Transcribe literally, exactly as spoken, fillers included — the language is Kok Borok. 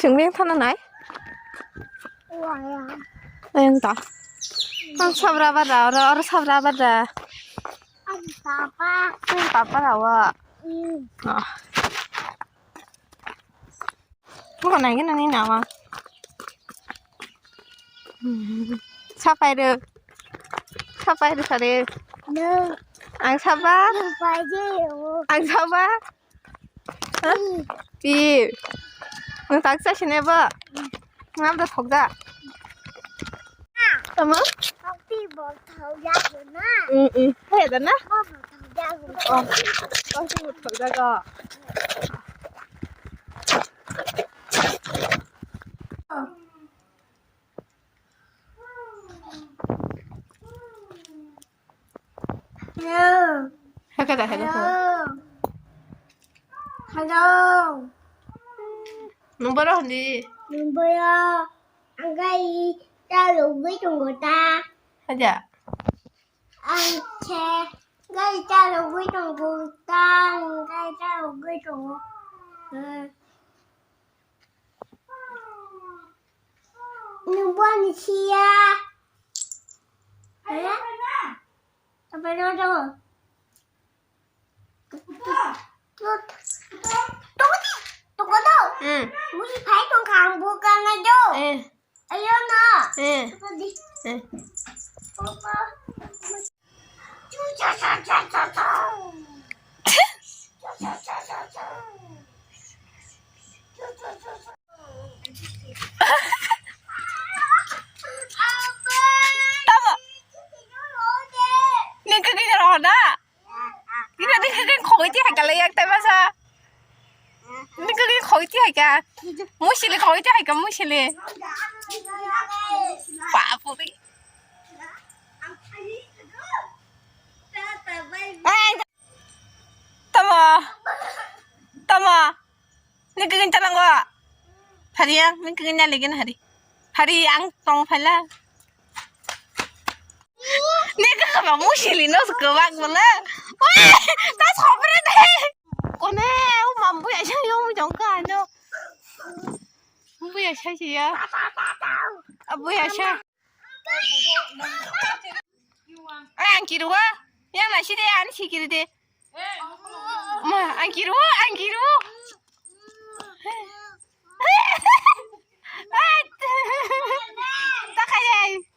Chwng beng thana nai. Waya. Ayang ta. Ang sabra bara, oro, oro sabra bara. Ang papa. Ang papa rawa. Hmm. Ah. Bukan lagi nani nama. Sapai de. Sapai de sare. No. Ang saba. Sapai de. Ang saba. Pi. Nwng tak cha sini ba? Ngam da thok da. Tama? Pi bo thok ya na. Mm, mm. Hai da na? Bo bo thok ya na. Oh. Oh, pi bo thok da ga. Hello. Hello. Hello. Nwng boro hindi. Nwng boro. Ang gai ta lugui tongo ta. Haja. Ang che gai ta lugui tongo ta. Ang gai ta lugui tongo. Hmm. Nwng boni siya. Apa na to? Toko di, toko do. Hmm. Musi phai tong kha ang bo kana do. Eh. Ayo na. Eh. Toko di. Eh. Papa. Tamo. Ni kaki ni roh na. Ni kaki ni khogoi ti hai kala yak tai masa. Ni kaki khogoi ti hai ka. Musili khogoi ti hai ka musili. Bapuri. Hey, tamo. Tamo. Ni kagin talango. Hari ya, ni kagin na ligin hari. Hari ang tong phala. Ni kagin ba musili no kawak bala. Wah, tas khopre de. Kone, o mambu ya jang yo mu jong ka no. Mambu ya sha ya. Abu ya sha. Ai, ang kiru wa. Yang na side, ani si kiri de. Ma, ang kiru, ang kiru. Takayai.